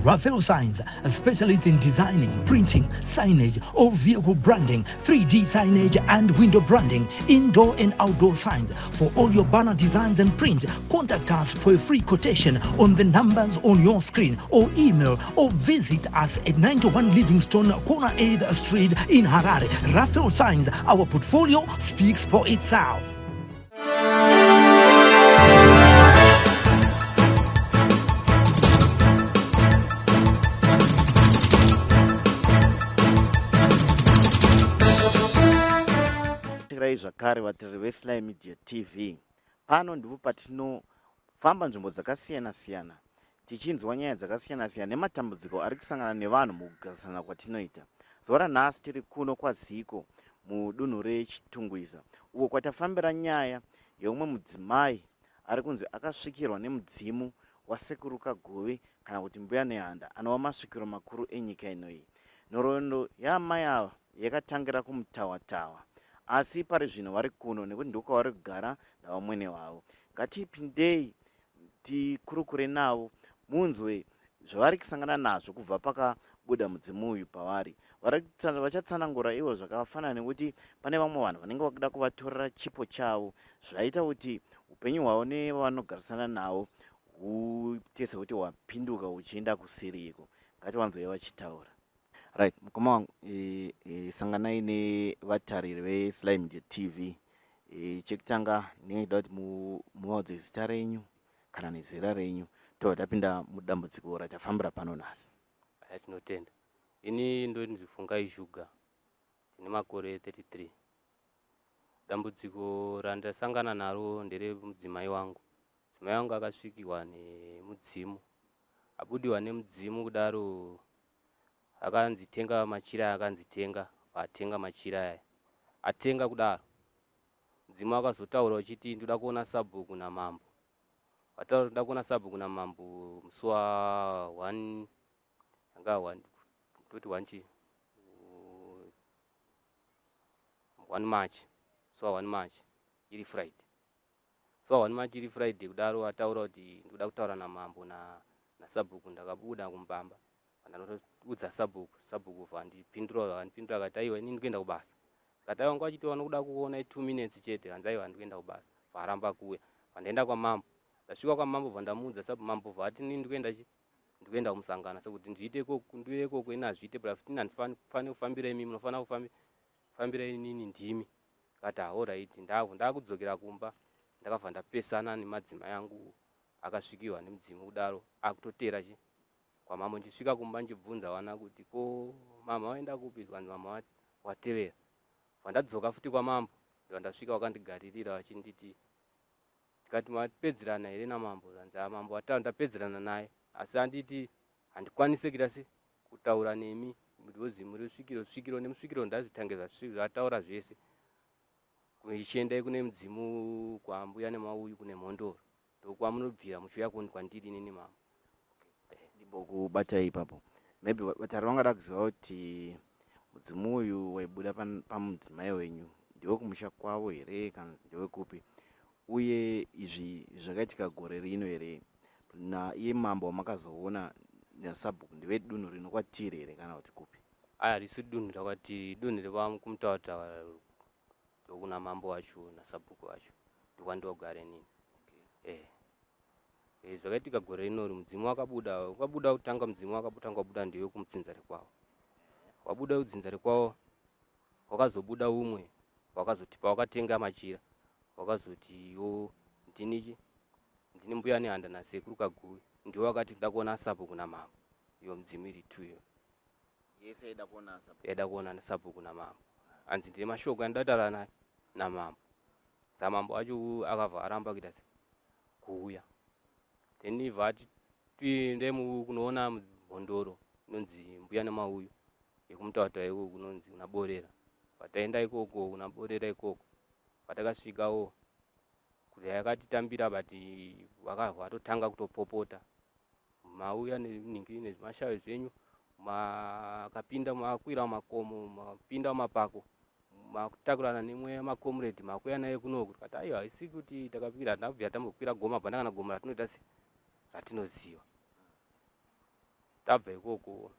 Raphael Signs, a specialist in designing, printing, signage, all vehicle branding, 3D signage and window branding, indoor and outdoor signs. For all your banner designs and print, contact us for a free quotation on the numbers on your screen or email or visit us at 91 Livingstone, corner 8th Street in Harare. Raphael Signs, our portfolio speaks for itself. Tirai zvakare vatiriri veSly Media TV. Pano ndipo patinofamba nzvimbo dzakasiyana siyana tichinzwa nyaya dzakasiyana siyana nematambudziko ari kusangana nevanhu mukugarisana kwatinoita. Zuva ranhasi tiri kuno kwaZiko mudunhu reChitungwiza uko kwatafambira nyaya yeumwe mudzimai ari kunzi akasvikirwa nemudzimu waSekuru Kaguvi kana kuti Mbuya Nehanda anova masvikiro makuru enyika ino iyi. Nhoroondo yaamai ava yakatangira kuMutawatawa asi pari zvino vari kuno nekuti ndiko kwavari kugara navamwene vavo. Ngatipindei tikurukure navo munzwe zvavari kusangana nazvo kubva pakabuda mudzimu uyu pavari. Vachatsanangura ivo zvakafanana nekuti pane vamwe vanhu vanenge vakuda kuvatorera chipo chavo zvaita kuti upenyu hwavo nevavanogarisana navo huite sekuti hwapinduka huchienda kusiriko. Ngativanzwei vachitaura. Right, mukoma wangu e, e, sanganai nevatariri veSly Media TV. E, chekutanga ndinoda kuti muvaudze zita renyu kana nezera renyu tobva tapinda mudambudziko ratafambira pano nhasi. Aya tinotenda. Ini ndonzi Fungai Shuga. Ndine makore 33. Dambudziko randasangana naro nderemudzimai wangu. Mudzimai wangu akasvikirwa nemudzimu. Abudiwa nemudzimu kudaro akanzi tenga machira aya akanzi tenga atenga machira aya. Atenga kudaro mudzimu akazotaura uchiti ndoda kuona sabhuku namambo. Vataura ndoda kuona sabhuku namambo musi wa 1 anga 1 toti 1 chii 1 March musi wa 1 March iri Friday. Musi wa 1 March iri Friday kudaro ataura kuti ndoda kutaura namambo na nasabhuku ndakabuda kumbamba ndanoudza sabhuku sabhuku vandipindura vandipindura akati aiwa ini ndikuenda kubasa ndikati aiwa nguva achiti vanokuda kuona 2 minutes chete hanzi aiwa ndikuenda kubasa varamba kuuya vandaenda kwamambo ndasvika kwamambo bva ndamuudza mambo vati ini ndikuenda chi ndikuenda kumusangano sekuti ndiite ikoko ndiuye ikoko ini hazviite but ini handifani kufambira imi munofanira kufambira inini ndimi kati alright ndakudzokera kumba ndakabva ndapesana nemadzimai angu akasvikiwa nemudzimu kudaro akutotera chi kwamambo ndichisvika kumba ndichibvunza vana kuti ko mama waenda kupi zvikanzi mama watevera vandadzoka futi kwamambo ndikandasvika vakandigaririra vachinditi tikati mapedzerana here namambo zvanzi mambo wataura ndapedzerana naye asi anditi handikwanise kuita se kutaura nemi because muri svikiro svikiro nemusvikiro ndazvitange zvataura zvese ichiendai kune mudzimu kwambuya nemauyu kune mhondoro ndokwamunobvira muchiuya kwandiri inini mambo. Ndimbokubatai ipapo. Maybe vatari vangada kuziva kuti mudzimu uyu waibuda pamudzimai wenyu ndewekumusha kwavo here kana ndewekupi uye izvi zvakaitika gore rino here naiye mambo wamakazoona nasabhuku ndevedunhu rino kwatiri here kana kuti kupi? Aya risi dunhu rakwatiri dunhu rekumutaurataura ndokuna mambo wacho nasabhuku wacho ndokwandogara inini. Okay. Eh. Zvakaitika gore rinori mudzimu wakabuda wakabuda kutanga mudzimu wakatanga wabuda ndiwe kumutsinza rekwavo wabuda kudzinza rekwavo wakazobuda umwe wakazoti pawakatenga machira wakazoti yo ndinichi ndini mbuya nehanda nasekuru Kaguvi ndiwe wakati ndoda kuona sabhuku namambo iyo mudzimu iri two iyo yese yaida kuona sabhuku yaida kuona sabhuku namambo hanzi ndine mashoko andida kutaura naye namambo saka mambo wacho akabva aramba kuita se kuuya then ibva ati tiende kunoona mhondoro inonzi mbuya nemauyu yekumutaurataura ikoko kunonzi kuna borera pataenda ikoko kuna borera ikoko patakasvikawo kuti yakatitambira but vakabva vatotanga kutopopota mauya nenhingi nezvimashavi zvenyu makapinda makwira makomo mapinda mumapako makutakurana nemweya macomrade makuya naye kunoku tikati aiwa haisi kuti takakwira hatina kubvira tambokwira gomo hapana kana gomo ratinoita se ratinoziva. Tabva ikoko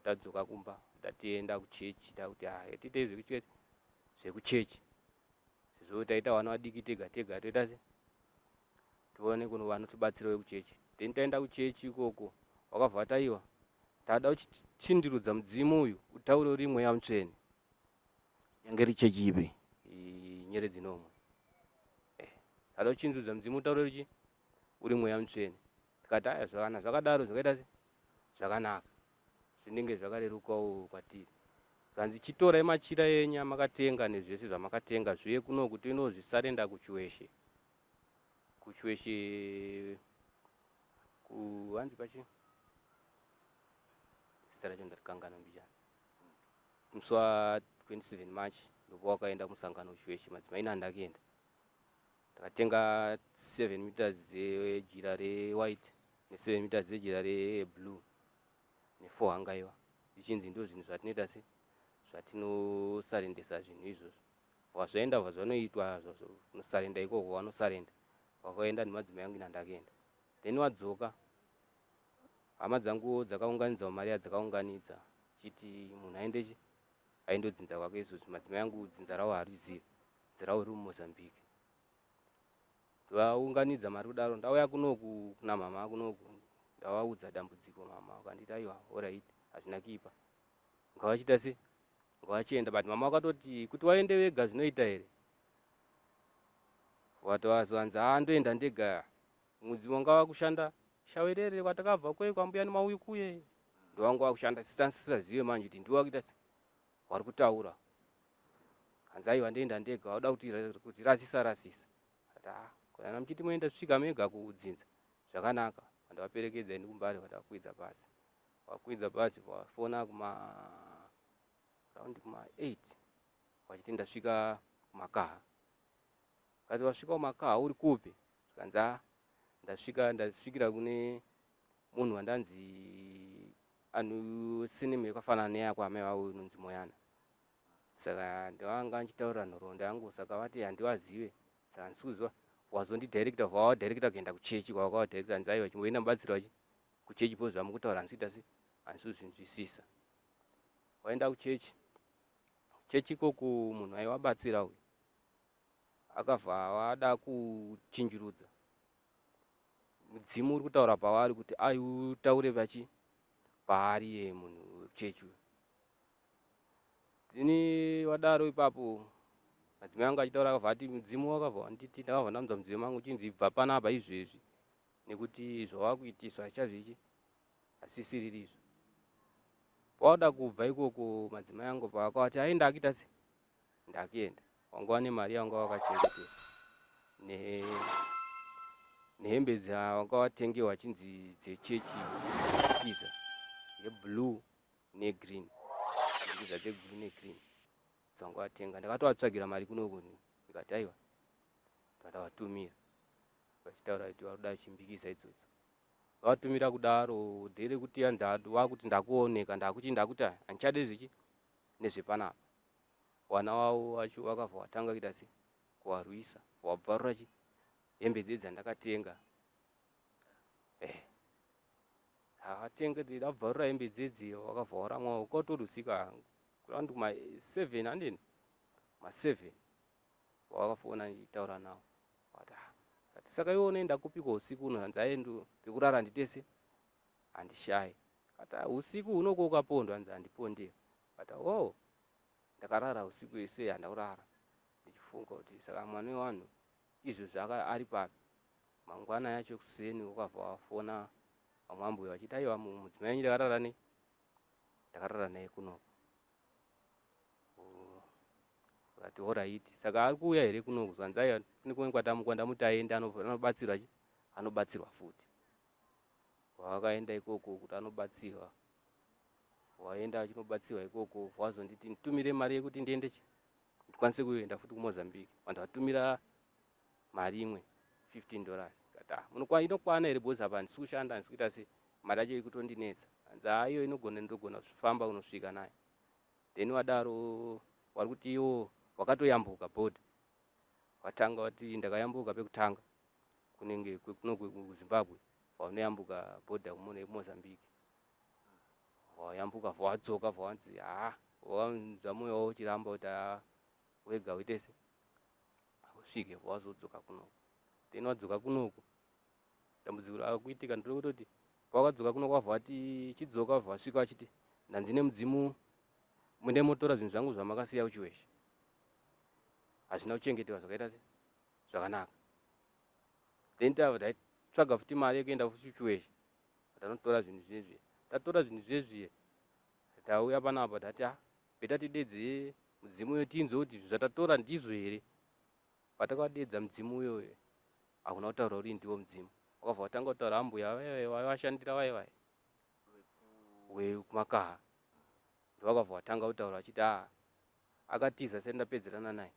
tadzoka kumba, tatienda kuchechi, takuti ah, tiite zvekuchechi sezvo taita vana vadiki tega tega, toita se tione kuno vanotibatsira vekuchechi. Then taenda kuchechi ikoko, wakabva taiwa tada kuchindurudza mudzimu uyu utaure uri mweya mutsvene. Yange iri chechi ipi? Nyeredzi nomwe. Tada kuchindurudza mudzimu utaure uri uri mweya mutsvene. Tikati aya, zvakana zvakadaro, zvakaita se zvakanaka, zvinenge zvakarerukawo kwatiri. Zvanzi chitorai machira enyu amakatenga nezvese zvamakatenga zviye kunoku, tinozvisarenda kuChiweshe. KuChiweshe kuhanzi pachi zita racho ndarikanganwa mbichana. Musi wa27 March ndipo wakaenda kumusangano kuChiweshe, madzimai nandakaenda. Ndakatenga 7 meters dzejira rewhite ne7 meters dzejira reblue ne4 hangaiwa, zvichinzi ndo zvinhu zvatinoita se zvatinosarendesa zvinhu izvozvo. Wazvaenda zvanoitwa kunosarenda ikoko, vanosarenda vakaenda nemadzimai angu, nandakaenda. Then wadzoka, hama dzangu dzakaunganidza mari yadzakaunganidza, chiti munhu aendechi aendodzinza kwake. Izvozvi madzimai angu dzinza ravo harizivi, dzinza ravo riri muMozambique. Vaunganidza mari kudaro, ndauya kunoku kuna mama kunoku, ndavaudza dambudziko. Mama vakanditi aiwa, alright, hazvina kuipa, ngavachiita se ngavachienda. But mama vakatoti kuti waende vega zvinoita here? Watowazwanzi haa, ndoenda ndega, mudzimu wanga wakushanda shawerere kwatakabva kwe kwambuya nemauyu kuye, ndowanga wakushanda. Sitasisazive manje kuti ndiwe wakuita wari kutaura. Hanzi aiwa, ndoenda ndega, wauda kuti rasisa rasisa. Ati ah, kana muchiti moenda svika mega kudzinza zvakanaka. Vandavaperekedza ini kuMbare, vandakwidza bhazi. Wakwidza bhazi, wafona kuma round kuma 8 wachiti ndasvika kuMakaha. Kati wasvika kuMakaha uri kupi? Zvikanzi a, ndasvika, ndasvikira kune munhu wandanzi anosinema yakafanana neyako amai vavo inonzi Moyana. Saka ndavanga ndichitaurira nhoroondo yangu, saka vati handivazive, saka handisi kuziva. Wazondidirecta, vawadirecta kuenda kuchechi kwavakavadirecta. Hanzi aiwa, chimboenda mubatsiri wachi kuchechi po zvamukutaura handisi kuita se handisi kuzvinzwisisa. Waenda kuchechi, chechi ikoku munhu aiwabatsira uyu akabva wada kuchinjirudza mudzimu uri kutaura pavari kuti aiutaure pachi paari ye munhu wekuchechi uyu. Ini wadaro ipapo, madzimai angu achitaura, akabva ati mudzimu wakabva wanditi, ndakabva ndamunza mudzimu wangu uchinzi ibva panapa izvezvi, nekuti zvawakuitiswa hachazvichi hasisiriri izvo. Pawada kubva ikoko, madzimai angu paakavati aenda akuita se ndakuenda, wanga wane mari yawanga wakachengetesa nehembe dzawanga watengewa chinzi dzechechi kiza yeblue negreen, mbikiza dzeblue negreen dzawanga watenga. Ndakatovatsvagira mari kunoku, ndikati aiwa, ndavatumira vachitaura kuti vakuda chimbikiza idzodzo. Vatumira kudaro nderekuti wakuti ndakuoneka, ndakuchi ndakuti handichade zvichi nezvepanapa. Vana vavo vacho vakabva vatanga kuita se kuvarwisa, wabvarura chi hembe dzedzi dzandakatenga. Havatenga, ndabvarura hembe dzedzi, wakabva waramwa kwatorusika round kuma 7 handeni ma7 wakafona ndichitaura nawo. Wati ah, saka iwe unoenda kupiko usiku uno? Hanzi aendo pekurara nditese handishayi. Kati ah, usiku hunoko ukapondwa. Hanzi handipondiwa. Kati oh, ndakarara usiku ese, handakurara ndichifunga kuti saka mwana wevanhu izvozvi ari papi. Mangwana yacho kuseni ukabva wafona vamwe ambuya vachiti aiwa, mudzimai wenyu ndakarara nei, ndakarara naye kunoko. Vakati alright, saka ari kuuya here kunoku? Zvanzi aiwa, kune kumwe kwatamuka, ndamuti aende anobatsirwa chi anobatsirwa futi. Wakaenda ikoko kuti anobatsirwa, waenda achinobatsirwa ikoko. Wazonditi nditumire mari yekuti ndiende chi ndikwanise kuenda futi kuMozambique. Vanhu vatumira mari imwe $15. Kati ah, inokwana here? Because apa handisi kushanda, handisi kuita se mari yacho ikutondinetsa. Hanzi haa, iyo inogona, ndogona kufamba kunosvika nayo. Then wadaro wari kuti iwo wakatoyambuka bhodha, watanga wati ndakayambuka pekutanga kunenge kuno kuZimbabwe, waunoyambuka bhodha kumona yeMozambique. Vayambuka vadzoka, vanzi ha, wakanzwa mwoyo wavo uchiramba kuti ha, wega uite se usvike. Wazodzoka kunoku, then wadzoka kunoku, dambudziko rakuitika ndirokutoti pawakadzoka kunoku wabva wati chidzoka, wabva wasvika vachiti ndanzi nemudzimu munde motora zvinhu zvangu zvamakasiya kuChiweshe, hazvina kuchengetewa zvakaita se zvakanaka. Then tabva taitsvaga futi mari yekuenda futi kuChiweshe, tanotora zvinhu zvezvi. Tatora zvinhu zvezvi, tauya panapa, tati a better tidedze mudzimu uyo tinzwe kuti zvatatora ndizvo here. Patakadedza mudzimu uyoyo, hakuna kutaura kuti ndiwo mudzimu. Wakabva watanga kutaura ambuya vaivashandira vaivai wekumakaha, ndovakabva watanga kutaura vachiti a akatiza sati ndapedzerana naye,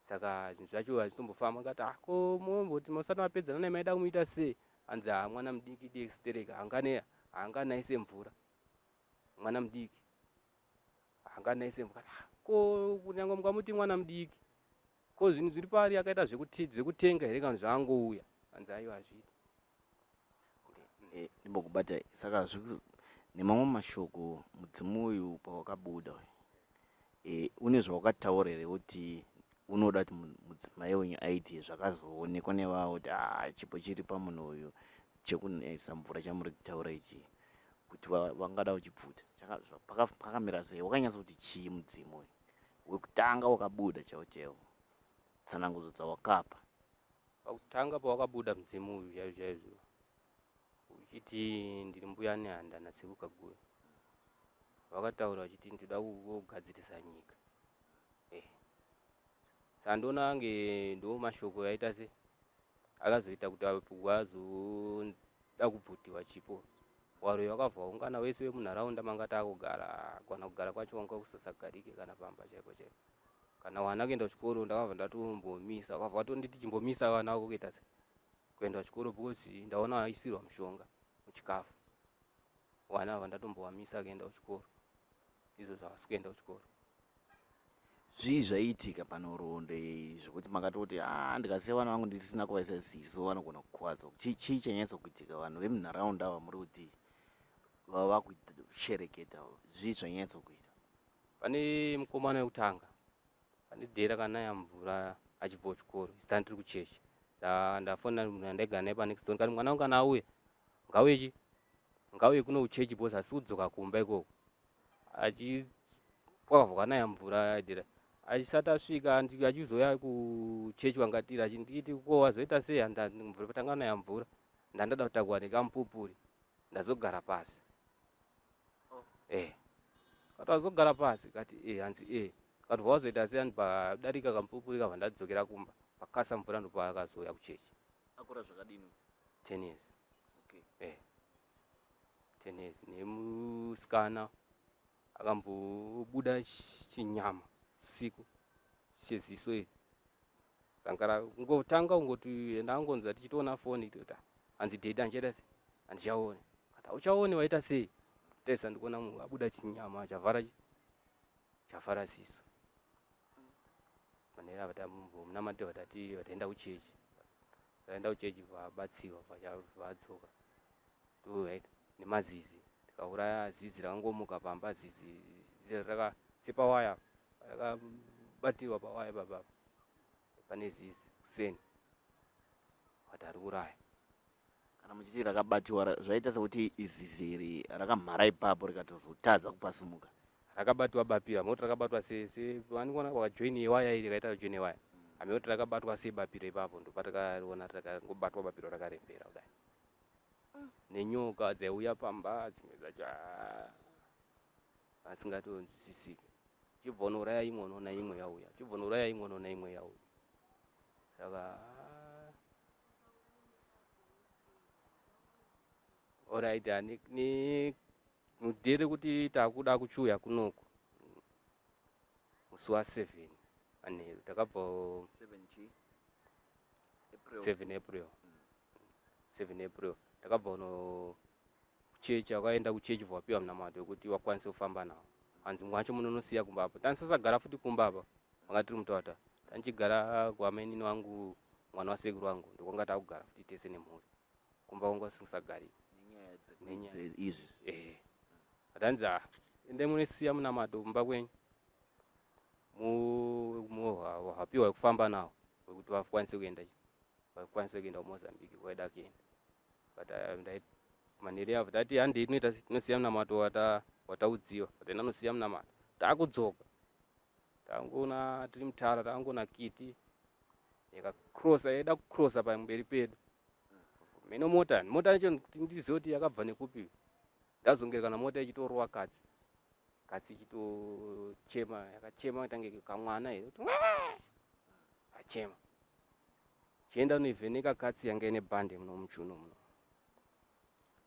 saka zvinhu zvacho hazvitombofamba. Ngati ah, ko momboti musati mapedzerana naye maida kumuita sei? Hanzi ha, mwana mudiki diki stereka, haanganaise mvura, mwana mudiki haanganaise mvura. Ah, ko kunyange mukamuti mwana mudiki, ko zvinhu zviri paari akaita zvekutenga here kana zvaangouya? Hanzi aiwa, hazviiti. Ndimbokubata. Saka nemamwe mashoko, mudzimu uyu pawakabuda uyu, une zvawakataura here kuti unoda kuti mudzimai wenyu aite, zvakazoonekwa nevavo kuti a chipo chiri pamunhu uyu chekunayisa mvura chamuri kutaura ichi, kuti vangada kuchibvuta? Pakamira sei? Wakanyatsa kuti chii mudzimu uyu wekutanga wakabuda chaiwo chaiwo, tsanangudzo dzawakapa? Pakutanga pawakabuda mudzimu uyu chaizvo chaizvo, uchiti ndiri mbuya Nehanda naSeku Kaguyo, vakataura vachiti ndoda kugadzirisa nyika. Saka ndoona ange ndo mashoko yaita se akazoita kuti wazoda kubvutiwa chipo. Waroi wakabva waungana wese wemunharaunda manga taakugara. Kana kugara kwacho kwanga kusasagarike, kana pamba chaipo chaipo. Kana wana kuenda kuchikoro, ndakabva ndatombomisa. Wakabva watonditi chimbomisa vana vako kuita se kuenda kuchikoro, because ndaona vaisirwa mushonga muchikafu. Wana ava ndatombowamisa kuenda kuchikoro, izvo zvavasi kuenda kuchikoro. Zvii zvaiitika panhoroondo iyi zvekuti makatoti a ndikasiya vana vangu ndisina kuvaisa ziso, vanogona kukuvadzwa? Chii chanyatsa kuitika? Vanhu vemunharaunda ava muri kuti vava kushereketa, zvii zvanyatsa kuita? Pane mukomana wekutanga, pane day rakanaya mvura achibva kuchikoro, isi tanga tiri kuchechi. Ndafonera munhu andaigara naye panext door, ndikati mwana wangu kana auya ngauye chi ngauye kuno kuchechi, because asi kudzoka kumba ikoko achi kwakabva kwanaya mvura dhera. Achisati asvika, achizouya kuchechi kwangatiri, achinditi ko wazoita sei? Mvura patanga naya mvura, ndandada kutakura nekamupupuri, ndazogara pasi. Kati wazogara pasi? Kati hanzi kati wazoita sei? Andi padarika kamupupuri, kabva ndadzokera kumba, pakasa mvura, ndopaakazouya kuchechi. Akura zvakadini? 10 years. 10 years. Nemusikana akambobuda chinyama siku cheziso iri, sangara kungotanga kungoti ndangonzwa tichitoona foni toti hanzi daddy handichaita sei, handichaoni. Kati hauchaoni, waita sei? Taisa ndikuona munhu abuda chinyama chavhara chavhara ziso. Manera vatambomunamate, vatati vataenda kuchechi, vaenda kuchechi, vabatsiwa, vadzoka. Right, nemazizi, tikauraya zizi rakangomuka pamba, zizi raka sepawaya rakabatirwa pawaya papa pane zizi kuseni, vati ari kuraya. Kana muchiti rakabatiwa, zvaita sekuti izizi iri rakamhara ipapo rikatozotadza kupasumuka? Rakabatwa bapiro, hamekuti rakabatwa se vanikuona wakajoini yewaya iri rakaita joini yewaya, hamekuti rakabatwa sebapiro ipapo, ndopatakariona rakangobatwa bapiro rakarembera kudai, nenyoka dzaiuya pamba, dzimwe dzacho asingatonzwisisiki. Chibva unouraya imwe, unoona imwe yauya, chibva unouraya imwe, unoona imwe yauya. Saka alright, ni mudhere kuti takuda kuchiuya kunoku musi wa7 manheru, takabva 7 chi April? 7 April. 7 April takabva uno kuchechi, akaenda kuchechi, vapiwa munamato wekuti wakwanise kufamba nawo. Hanzi mwacho munonosiya kumba apo, tanisasagara futi kumba apa, manga tiri mutota, tanichigara kwamainini wangu, mwana wasekuru wangu, ndokwanga takugara futi tese nemhuri. Kumba kwanga kusingasagariki. Nenyaya Nenyaya. izvi. Ehe. Vatanzi ah, endai munosiya munamato kumba kwenyu, wapiwa wekufamba nawo wekuti vakwanise kuenda, vakwanise kuenda kuMozambique kwaida kuenda. But manheru avo tati handei tinoita, tinosiya munamato wataudziwa. Taenda nosiya munamato, taakudzoka tangoona tiri mutara, tangoona kiti yakakrosa, yaida kukrosa pamberi pedu meno mota. Mota yacho ndizive kuti yakabva nekupi. Ndazongerekana mota ichitorova katsi, katsi ichitochema, yakachema tange kamwana here kuti achema. Chienda unoivheneka, katsi yanga ine bhande muno muchiuno muno.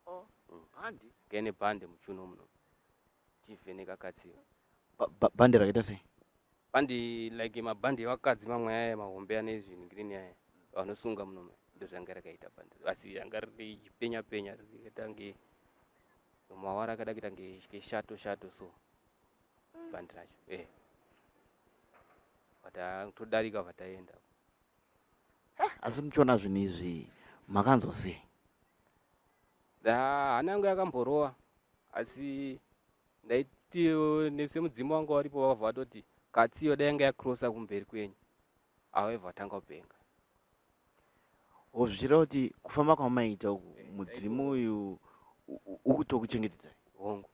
Oh, bhandi? Yanga ine bhande muchiuno muno. Chivheneka katsi. Bhande rakaita sei? Bhandi like mabhandi evakadzi mamwe aya mahombe ane zvinhu aya vanosunga muno, ndo zvanga rakaita bhandi, asi yanga riri chipenya penya, rakaita nge mawara akada kuita ngeshato shato, so bhandi racho todarika vataenda. Asi muchiona zvinhu izvi makanzwa sei? Hana yangu yakamborova, asi ndaiti semudzimu wangu waripo wakabva watoti katsiyo dai yanga yakrosa kumberi kwenyu, awaiva watanga kupenga. O, zvichireva kuti kufamba kwamaita uku mudzimu uyu ukutokuchengetedzai? Hongu,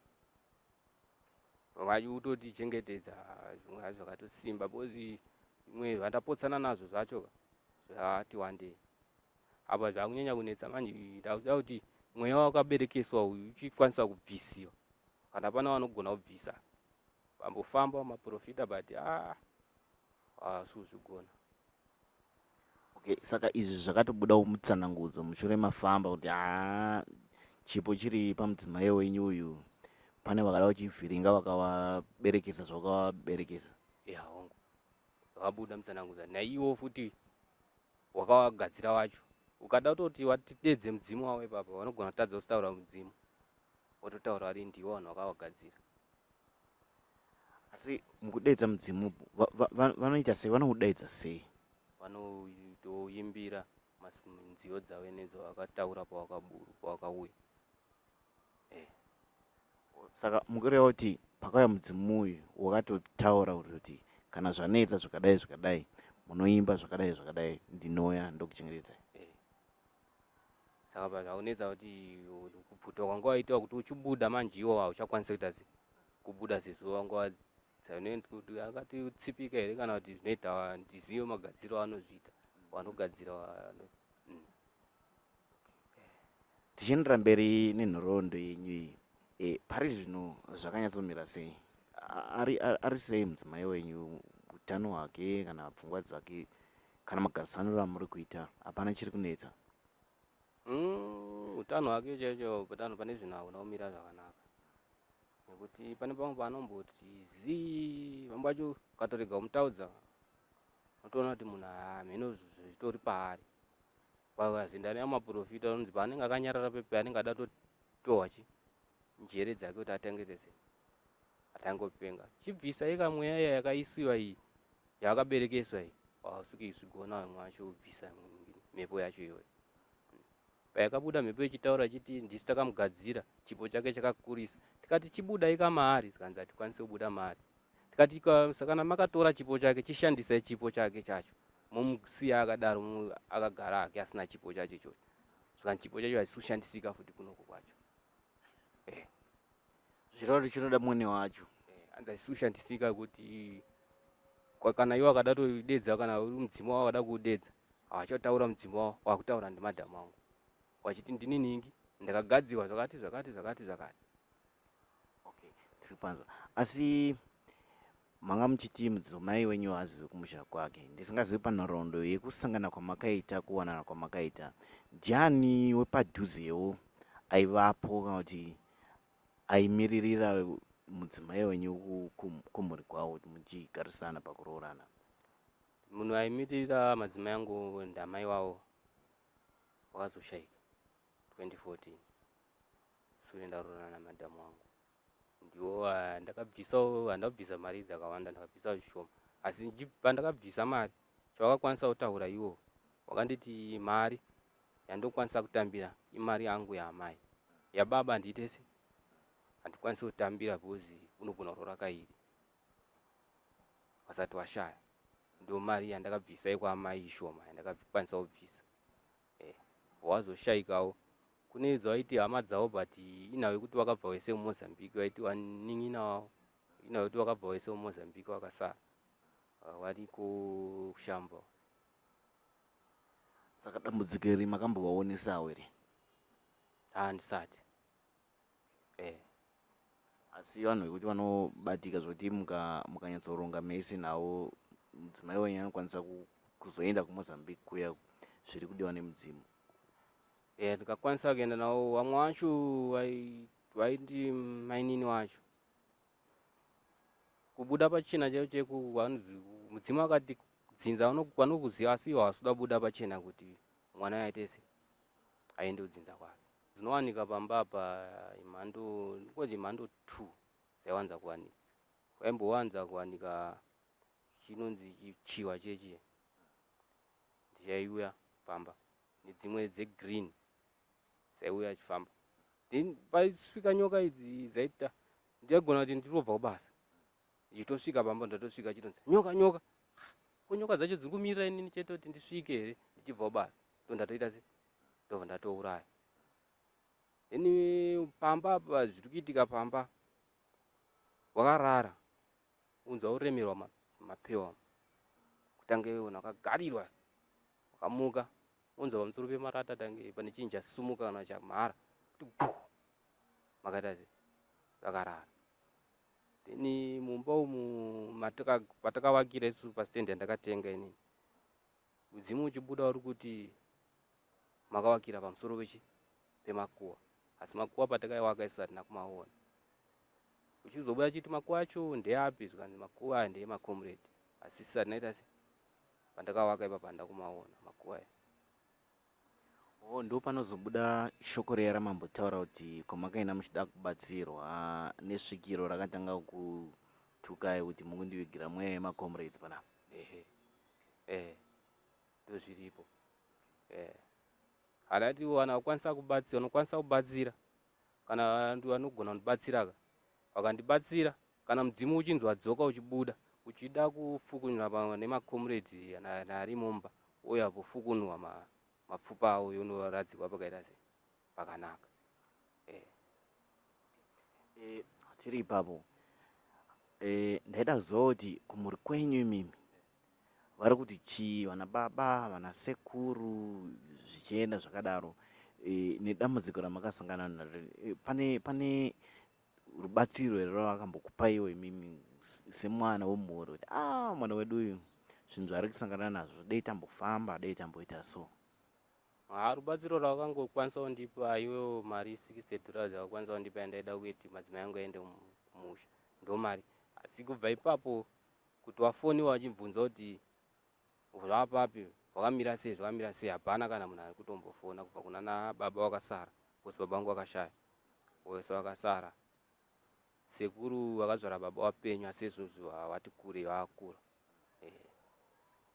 vachi kutotichengetedza, zvimwe hazvo zvakatosimba, because imwe zvandapotsana nazvo zvacho zvati wandei. Apa zvakunyanya kunetsa manje, ndakuda kuti mweya wakaberekeswa uyu uchikwanisa kubvisiwa, kana pana vanogona kubvisa. Vambofamba maprofita, but haasi kuzvigona. Okay, saka izvi zvakatobudawo mutsanangudzo mushure mafamba kuti haa, chipo chiri pamudzimai wenyu uyu, pane vakada kuchivhiringa vakavaberekesa zvakavaberekesa. Ya, hongu, zvakabuda mutsanangudzo. Naiwo futi wakavagadzira wacho, ukada kutoti watidedze mudzimu wavo ipapa, vanogona kutadza kusitaura mudzimu, wototaura vari ndiwo vanhu vakavagadzira. Asi mukudedza mudzimu vanoita sei? Vanoudaidza sei? Vanotoimbira nziyo dzavo nedzo vakataura pawakauya. Saka mukureva kuti pakauya mudzimu uyu wakatotaura kuti kana zvanetsa zvakadai zvakadai, munoimba zvakadai zvakadai, ndinouya ndokuchengetedzai? Saka pazvakunetsa kuti kubvutwa kwanga waitwa kuti uchibuda manje, iwo hauchakwanisi kuita sei, kubuda sezvo wanga kuti akati tsipika here, kana kuti zvinoita ndizive magadziro anozviita vanogadzira. Tichiendera mberi nenhoroondo yenyu iyi, pari zvino zvakanyatsomira sei? Ari sei mudzimai wenyu, utano hwake kana pfungwa dzake kana magadziraniro amuri kuita? Hapana chiri kunetsa? Utano hwake chaicho, utano pane zvinhu hauna kumira zvakanaka, nekuti pane pamwe paanomboti zii, pamwe pacho ukatorega kumutaudza unotoona kuti munhu hameno zvitori paari. Pakazinda nemaprofita anonzi paanenge akanyarara pepe, anenge ada totohwa chi njere dzake kuti atange tese atange kupenga. Chibvisai kamweya iya yakaisiwa iyi, yavakaberekeswa iyi, hausuki izvigona vamwe vacho kubvisa mhepo yacho iyoyo. Payakabuda mhepo ichitaura ichiti ndisu takamugadzira, chipo chake chakakurisa, tikati chibudai kamaari, zikanzi hatikwanisi kubuda maari. Tikati kana makatora chipo chake, chishandisai chipo chake chacho, momusiya akadaro, akagara hake asina chipo chacho ichocho. Saka chipo chacho hachisi kushandisika futi kunoko kwacho. Zvireva kuti chinoda mwene wacho. Hanzi hachisi kushandisika, kuti kana iwo akada todedza, kana uri mudzimu wavo akada kuudedza, havachataura mudzimu wavo, wakutaura ndimadhamu wangu wachiti ndini ningi ndakagadzirwa zvakati zvakati zvakati zvakati. Okay, tiri panzwa. Asi manga muchiti mudzimai wenyu haazivi kumusha kwake, ndisingazivi panhoroondo yekusangana kwamakaita, kuwanana kwamakaita, ndiani wepadhuzewo aivapo kana kuti aimiririra mudzimai wenyu kumhuri kwavo kuti muchigarisana pakuroorana? Munhu aimiririra madzimai angu ndamai wavo, wakazoshaika 2014 shure ndaroorana namadhamu wangu. Ndiwo ndakabvisawo, handabvisa mari dzakawanda, ndakabvisa zvishoma, asi pandakabvisa mari chavakakwanisa kutaura iwo wakanditi mari yandokwanisa kutambira imari yangu yaamai, yababa handiite se Handikwanisi kutambira because unogona kuroora kairi vasati washaya. Ndo mari yandakabvisa yekwaamai ishoma yandakakwanisa kubvisa. Wazoshaikawo kune dzawaiti hama dzavo, but inhau yekuti vakabva vese kuMozambique, vaiti vanin'ina wavo, inhau yekuti vakabva vese kuMozambique vakasara variko kushamba. Saka dambudziko iri makambovaonesawo here? Handisati. Asi vanhu vekuti vanobatika zvokuti mukanyatsoronga mese navo, mudzimai wenyu anokwanisa kuzoenda kuMozambique kuya zviri kudiwa nemudzimu? Ndikakwanisa kuenda navo. Vamwe vacho vaiti mainini wacho kubuda pachena chaicho chaiko, vanonzi mudzimu akati dzinza vanokuziva, asi ivo havasi kuda kubuda pachena kuti mwana aite sei, aende kudzinza kwake. Dzinowanika pamba apa imhando, ndinoti imhando 2 dzaiwanza kuwanika. Kwaimbowanza kuwanika chinonzi chiwa chechiya, ndichaiuya pamba, nedzimwe dzegreen dzaiuya achifamba. Then paisvika nyoka idzi dzaita, ndaigona kuti ndirobva kubasa ndichitosvika pamba, ndatosvika chitonzi nyoka, nyoka. Ko nyoka dzacho dziri kumirira inini chete kuti ndisvike here ndichibva kubasa? Ndo ndatoita se ndobva ndatouraya. Then pamba apa zviri kuitika pamba, wakarara unzwa uremerwa mapewa, kutange unhu wakagarirwa, wakamuka unzwa pamusoro pemarata tange pane chinhu chasumuka kana chamhara kuti gu, makaita se vakarara. Then mumba umu patakavakira isu pastendi yandakatenga inini, mudzimu uchibuda uri kuti makavakira pamusoro pechi pemakuva, asi makuva patakaiwaka isu hatina kumaona. Uchizobuda chiti makuva acho ndeapi? Zvikanzi makuva aya ndeemacomrade, asi isu hatinaita se pandakavaka ipapa handina kumaona makuva aya. O, ndo panozobuda shoko riya ramambotaura kuti kwamakaenda muchida kubatsirwa nesvikiro rakatanga kutukai kuti mukundivigira mweya yemacomrades panapa. Ehe, ndozviripo. Handati wana wakwanisa kubatsira, unokwanisa kubatsira kana vantu vanogona kundibatsira ka, vakandibatsira. Kana mudzimu uchinzi wadzoka uchibuda uchida kufukunura pamwe nemacomrades ari mumba, uya pofukunurwa mapfupa avo, yonoradzikwa pakaita se pakanaka. Tiri ipapo, ndaida kuziva kuti kumhuri kwenyu imimi vari kuti chii, vana baba, vana sekuru, zvichienda zvakadaro, nedambudziko ramakasangana naro, pane rubatsiro here rwavakambokupaiwo imimi semwana wemhuri kuti a mwana wedu uyu zvinhu zvaari kusangana nazvo, dei tambofamba, dei tamboita so? Ha, rubatsiro rwakangokwanisa kundipa iwewo mari $60 yakakwanisa kundipa yandaida kuti madzimai angu aende kumusha, ndo mari. Asi kubva ipapo kuti wafoniwa vachibvunza kuti zvapapi, zvakamira sei, zvakamira sei, hapana kana munhu ari kutombofona kubva kuna na baba vakasara, because baba vangu vakashaya wese vakasara. Sekuru vakazvara baba vapenyu, asi izvozvo havati kure, vakura.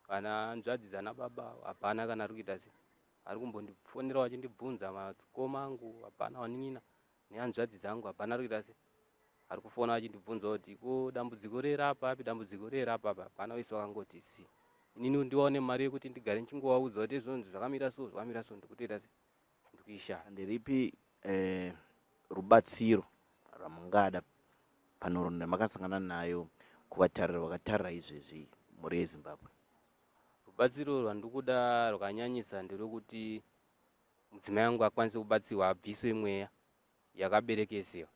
Vana hanzvadzi dzana baba hapana kana ari kuita sei, ari kumbondifonera vachindibvunza. Madzikoma angu hapana, vanin'ina nehanzvadzi dzangu hapana ari kuita sei, ari kufona vachindibvunza kuti ko dambudziko rerapapi, dambudziko rerapapi, hapana. Vese vakangoti si inini ndiwane mari yekuti ndigare ndichingovaudza kuti izvonzi zvakamira so, zvakamira so, ndikutoita sei, ndikuishaya. Nderipi rubatsiro rwamungada panhoroondo yamakasangana nayo kuvatariri vakatarira izvezvi, mhuri yeZimbabwe? Rubatsiro rwandikuda rwakanyanyisa nderwekuti mudzimai wangu akwanise kubatsirwa, abviswe mweya yakaberekesewa.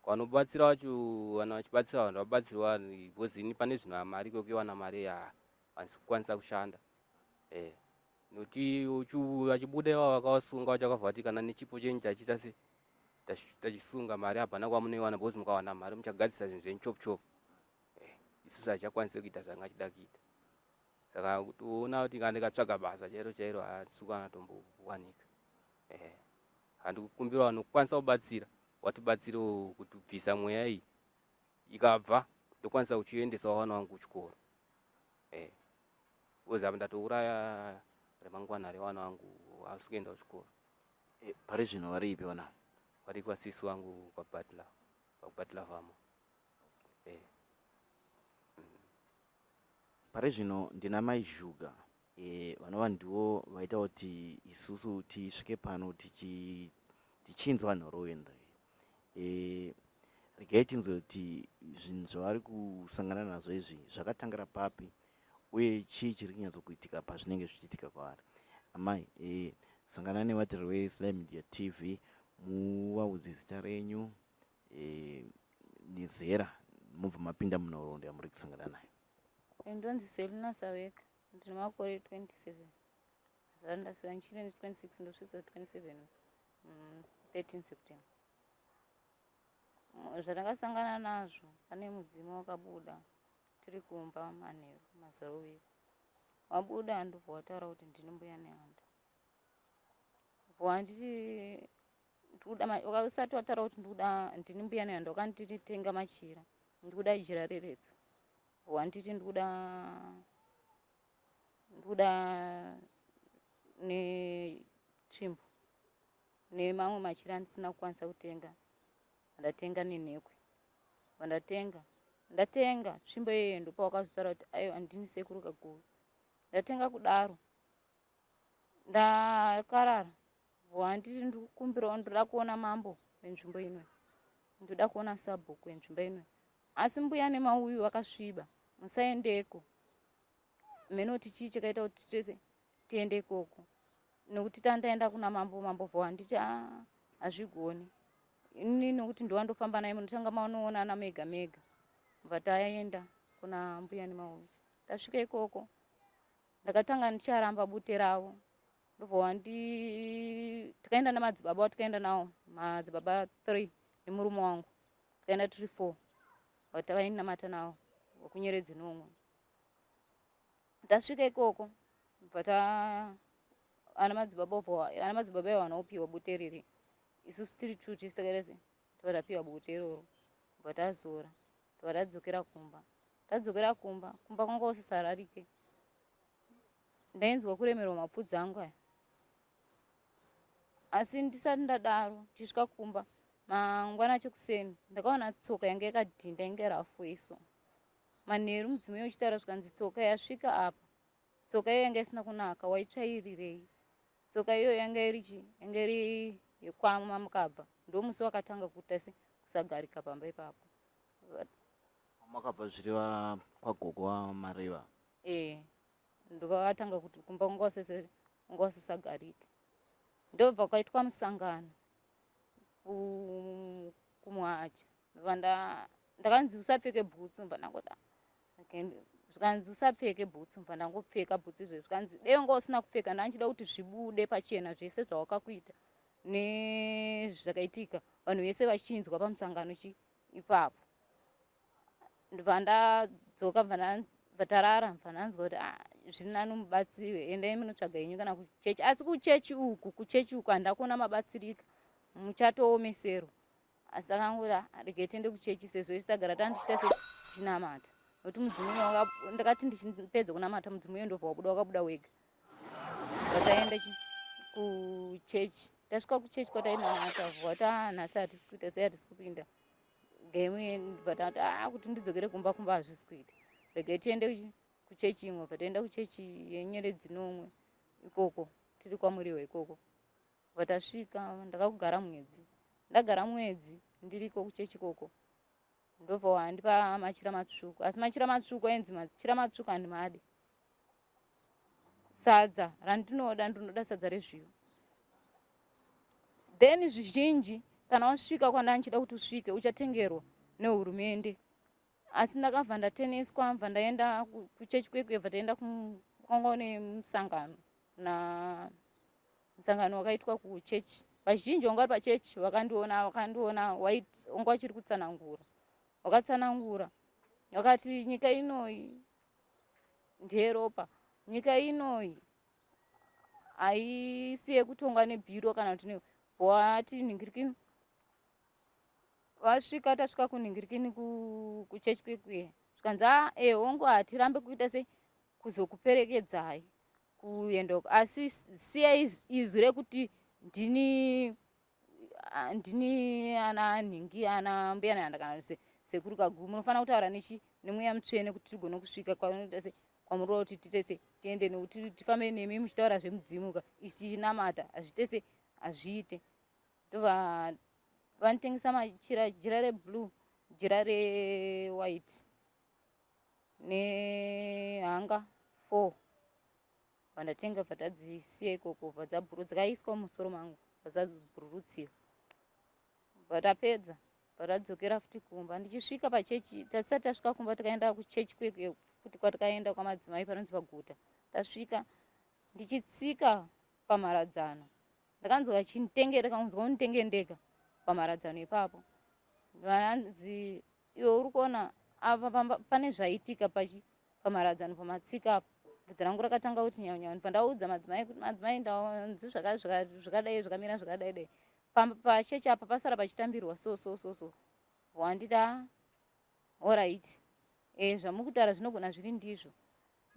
Vanobatsira vacho, kana vachibatsira vanhu vabatsirwa, because ini pane zvino mari kwekuiwana mari handisi kukwanisa kushanda. Nokuti vachibuda ivavo vakavasunga vacho, vakabva vati kana nechipo chenyu tachiita se tachisunga, mari hapana kwamunoiwana, because mukawana mari muchagadzisa zvinhu zvenyu chop chop. Isusu hatichakwanisi kuita zvanga chida kuita. Saka kutoona kuti kana ndikatsvaga basa chairo chairo handisi kuwana tombowanika. Handikukumbira vanokwanisa kubatsira watibatsirewo kuti bvisa mweya iyi, ikabva ndokwanisa kuchiendesa vana vangu kuchikoro. Because apa ndatouraya remangwana revana vangu, havasi kuenda kuchikoro. Pari zvino varipi vana? Vari kwasisi wangu kwaButler, paButler Farm. Eh. Pari zvino ndina Mai Zhuga e, vanova ndivo vaita kuti isusu tisvike pano tichi tichinzwa nhoroondo iyi. E, regai tinzwe kuti zvinhu zvavari kusangana nazvo izvi zvakatangira papi uye chii chiri kunyatsokuitika pazvinenge zvichiitika kwavari. Amai, e, sangana nevatereri veSly Media TV muvaudze zita renyu e, nezera mobva mapinda munhoroondo yamuri kusangana nayo. Ndonzi Selina Saweka, ndine makore 27. Zara ndasvika ndichiri 26 ndosvitsa 27 13 September. Zvandakasangana nazvo pane mudzimu wakabuda tiri kumba manheru mazuva uviri. Wabuda ndobva wataura kuti ndini mbuya nehanda. Bva wanditi ndikuda usati wataura kuti ndikuda ndini mbuya nehanda wakanditi tenga machira ndikuda jira reretso. Wanditi ndikuda ndikuda netsvimbo nemamwe machira andisina kukwanisa kutenga ndatenga nenhekwe vandatenga ndatenga tsvimbo iyoyo ndopawakazotaura kuti aiwa ndini sekuru kaguvi ndatenga kudaro ndakarara wanditi ndikukumbirawo ndoda kuona mambo wenzvimbo ino ndoda kuona sabhuku wenzvimbo ino asi mbuya nemauyu vakasviba musaendeko mheno kuti chii chakaita kuti tese tiende ikoko nekuti tandaenda kuna mambo mambo bva wanditi ah, hazvigoni ini nekuti ndowandofamba naye munotanga maonoonana mega mega bva taenda kuna mbuya nemauyu tasvika ikoko ndakatanga ndicharamba bute ravo ndobva wandi tikaenda namadzibaba watikaenda nawo madzibaba three nemurume wangu tikaenda tiri four watakainamata nawo wekunyeredzi nomwe tasvika ikoko bva ta ana madzibaba obva ana madzibaba ivo vanopiwa bute riri isusu tiri two tisi takaita se tobva tapiwa bute iroro bva tazora tobva tadzokera kumba tadzokera kumba kumba kwanga kusisararike ndainzwa kuremerwa mapfudzi angu aya asi ndisati ndadaro ndichisvika kumba mangwana chekuseni ndakaona tsoka yanga yakadhinda inge rafu iso manheru mudzimu uyo uchitaura zvikanzi tsoka yasvika apa tsoka iyo yanga isina kunaka waitsvairirei tsoka iyo yanga iri chi yanga iri yekwamamukabva ndomusi wakatanga kuita se kusagarika pamba ipapo Makabva zvireva kwagogo waMareva. Eh, ndovakatanga kuti kumba kwanga kusese kwanga kusisagarike. Ndobva kwaitwa musangano kumuhacha. Ndobva nda ndakanzi usapfeke bhutsu ndobva ndangoti ah, okay zvikanzi usapfeke bhutsu ndobva ndangopfeka bhutsu izvo zvikanzi dei wanga usina kupfeka ndandichida kuti zvibude pachena zvese zvawakakuita nezvakaitika vanhu vese vachinzwa pamusangano chi ipapo ndobva ndadzoka bva tarara bva ndanzwa kuti ah, zviri nani mubatsirwe endai munotsvaga henyu kana kuchechi asi kuchechi uku kuchechi uku handina kuona mabatsirika muchatoomeserwa asi ndakangoti ah, regai tiende kuchechi sezvo isi tagara tandichiita se tichinamata nokuti mudzimu ndakati ndichipedza kunamata mudzimu uyo ndobva wabuda wakabuda wega vataenda kuchechi tasvika kuchechi kwatainamata vati ah, nhasi hatisi kuita sei hatisi kupinda game bva tati ah kuti ndidzokere kumba kumba hazvisi kuita regai tiende kuchechi imwe bva taenda kuchechi yenyeredzi nomwe ikoko tiri kwamuriwa ikoko bva tasvika ndakakugara mwedzi ndagara mwedzi ndiriko kuchechi ikoko ndobva wandipa machira matsvuku asi machira matsvuku ainzi machira matsvuku handimadi sadza randinoda ndinoda sadza rezviyo then zvizhinji kana wasvika kwandandichida kuti usvike uchatengerwa nehurumende asi ndakabva ndateneswa bva ndaenda kuchechi kwekwe bva taenda kwanga une musangano na musangano wakaitwa kuchechi vazhinji vanga vari pachechi vakandiona vakandiona wanga vachiri kutsanangura wakatsanangura vakati nyika inoyi ndeyeropa nyika inoyi haisi yekutonga nebhiro kana kuti wati nhingirikini vasvika tasvika kunhingirikini kuchechi kwekuye zvikanzi a e hongu hatirambe kuita sei kuzokuperekedzai kuenda uko asi siyai izwi rekuti ndini Ndini ana nhingi, ana mbuya Nehanda kana sekuru Kaguvi, munofanira kutaura nechi nemweya mutsvene kuti tigone kusvika kwanoita se kwamurova kuti tiite se tiende, nekuti tifambe nemi muchitaura zvemudzimu ka, ichi tichinamata hazviite se hazviite. Ndobva vanotengesa machira, jira reblue, jira rewhite nehanga 4. Vandatenga, bva tadzisiya ikoko, bva dzabhuru dzakaiswa mumusoro mangu, bva dzabhururutsiwa. Bva tapedza, bva tadzokera futi kumba. Ndichisvika pachechi, tatisati tasvika kumba, tikaenda kuchechi kwekwe futi kwatakaenda kwamadzimai panonzi paGuta. Tasvika, ndichitsika pamharadzano, ndakanzwa chintenge, ndakanzwa unitenge ndega pamharadzano ipapo. Vananzi, "Iwe uri kuona apa pane zvaitika pachi pamharadzano pamatsika apa." Bvudzi rangu rakatanga kuti nyaunyau. Pandaudza madzimai kuti, "Madzimai, ndanzi zvakadai, zvakamira zvakadai dai pachechi apa, pasara pachitambirwa so so so so." Wanditi, "A, alright, zvamukutaura zvinogona zviri ndizvo."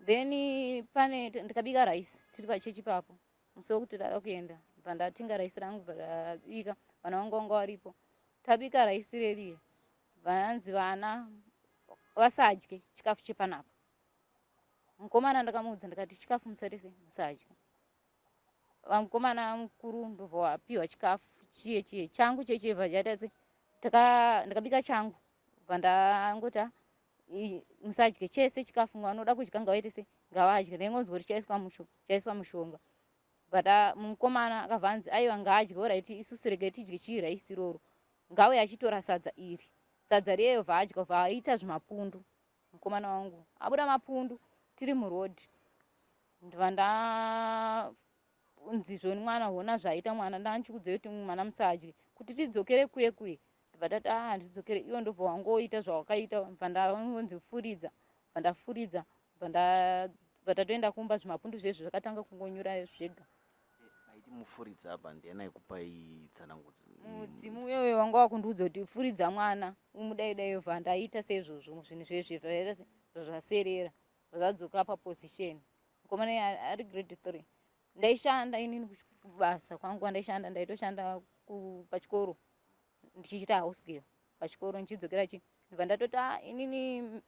Then pane ndikabika raisi tiri pachechi ipapo. Musi wekuti dada kuenda, bva ndatenga raisi rangu, bva ndabika. Vana vangu vanga varipo. Tabika raisi reriye, vanzi vana vasadye chikafu chepanapa. Mukomana ndakamuudza, ndikati, "Chikafu musarese, musadye." Vamukomana mukuru ndobva wapiwa chikafu chiye chiye. Changu chechebva chaita se ndakabika changu, bva ndangoti, "Ah, musadye chese chikafu, vanoda kudya ngavaite se ngavadye." Ndaingonzwa kuti chaiswa musho, chaiswa mushonga. But mukomana akabva anzi, "Aiwa, ngaadye." Alright, isusu regai tidye chii raisi iroro, ngauye achitora sadza iri. Sadza riyeyo bva adya, bva aita zvimapundu. Mukomana wangu abuda mapundu tiri murodhi. Ndibva ndanzi, "Zvoni mwana, hona zvaita mwana, ndanchikudzei kuti mwana musadye." Kuti tidzokere kuye kuye, ndibva tati, "A, handidzokere." Iwo ndobva wangoita zvawakaita. Bva ndangonzi, "Furidza." Bva ndafuridza, bva tatoenda kumba. Zvimapundu zvezvo zvakatanga kungonyura zvega. Maiti mufuridza apa, ndiani aikupai tsanangudzo? Mudzimu uyoyo wanga wakundiudza kuti furidza mwana, umudai dai. Bva ndaita seizvozvo. Zvinhu zvezvi zvaita se zvaserera, zvadzoka paposition. Mukomana iye ari grade 3. Ndaishanda inini kubasa kwangu kwandaishanda. Ndaitoshanda pachikoro, ndichiita house girl pachikoro, ndichidzokera chi. Ndibva ndatoti, "Ah, inini